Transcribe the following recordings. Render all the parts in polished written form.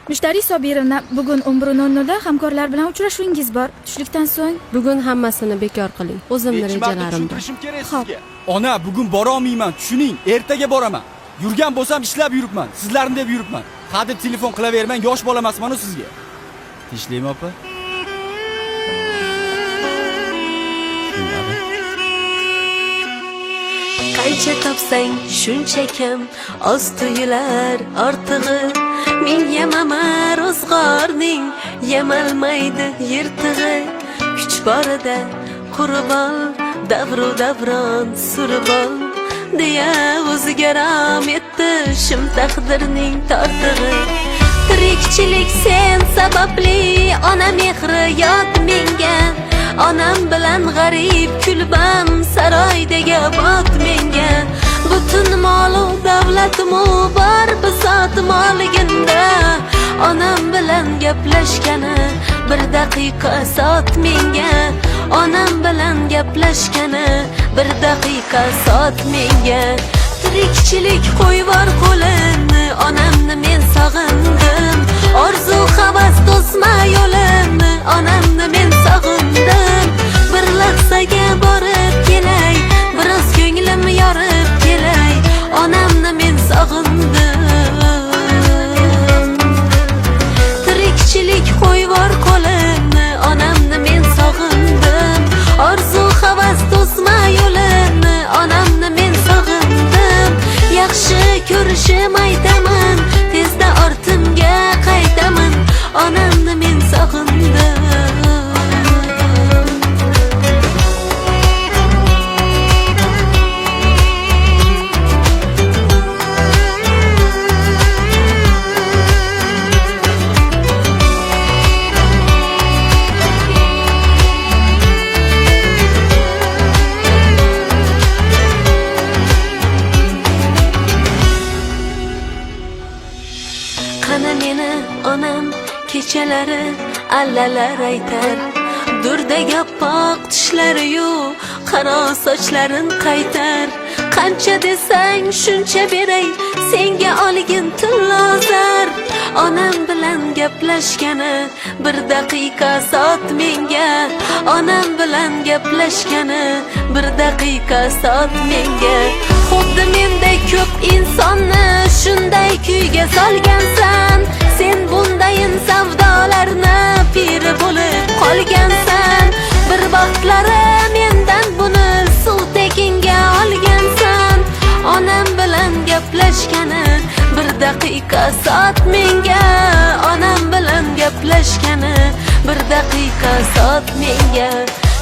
Mushtariy Sobirovna, bugun 11:00da hamkorlar bilan uchrashuvingiz bor. Tushlikdan so'ng Bugun hammasini bekor qiling. O'zimni Necha marta rejalarim bor. tushuntirishim kerak Xo'p. sizga? Ona, bugun bora olmayman, tushuning. Ertaga boraman. Yurgan bo'lsam ishlab yuribman. Sizlarni deb yuribman. Ha deb telefon qilavermang, yosh bola emasman-u sizga. Tinchlikmi, opa? Tushunmadim. Qancha topsang shuncha kam, oz tuyular ortig'i. Ming yamama ro'zg'orning yamalmaydi yirtig'i. Kuch borida qurib ol, davru davron surib ol, deya o'ziga rom etdi shum taqdirning tortig'i. Tirikchilik sen sababli ona mehri yot menga. Onam bilan g'arib kulbam saroydagi obod menga. Butun molu davlatimu bor bisot moligimda. Onam bilan gaplashgani bir daqiqa soat menga. Onam bilan gaplashgani bir daqiqa soat menga. Tirikchilik qo'yvor qo'limni, onamni men sog'indim. Orzu havas to'sma yo'limni, onamni men sog'indim. Bir lahzaga borib kelay, biroz ko'nglim yorib kelay, onamni men sog'indim. Tirikchilik qo'yvor qo'limni, onamni men sog'indim. Orzu havas to'sma yo'limni, onamni men sog'indim. Yaxshi ko'rishim aytaman, tezda ortimga qaytaman, onamni men sog'indim. Qani meni onam, kechalari allalar aytar. Durdagi oppoq tishlari-yu qaro sochlarin qaytar. Qancha desang shuncha beray, senga olgin tillo zar. Onam bilan gaplashgani bir daqiqa soat menga. Onam bilan gaplashgani bir daqiqa soat menga. Xuddi mendek ko'p insonni shunday kuyga solgansan. Sen bundayin savdolarni piri bo'lib qolgansan. Bir vaqtlari mendan buni suv tekinga olgansan. Onam bilan gaplashgani bir daqiqa soat menga. Onam bilan gaplashgani bir daqiqa soat menga.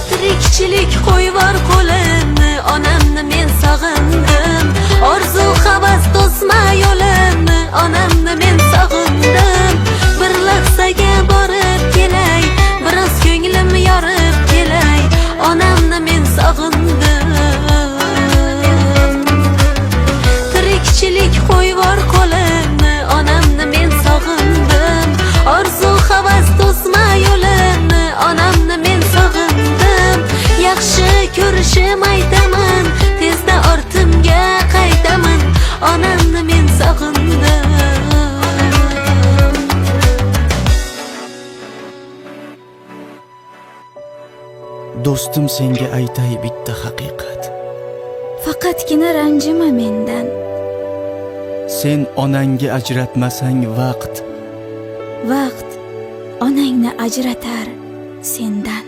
Tirikchilik qo'yvor qo'limni, onamni men sog'indim. Orzu havas to'sma yo'limni, onamni men sog'indim. Bir lahzaga borib kelay, biroz ko'nglim yorib kelay, onamni men sog'indim. Tirikchilik qo'yvor qo'limni, onamni men sog'indim. Orzu havas to'sma yo'limni, onamni men sog'indim. Yaxshi ko'rishim aytaman, tezda ortimga qaytaman, onamni men sog'indim. Do'stim, senga aytay bitta haqiqat. Faqatgina ranjima mendan. Sen onangga ajratmasang vaqt, Vaqt onangni ajratar sendan.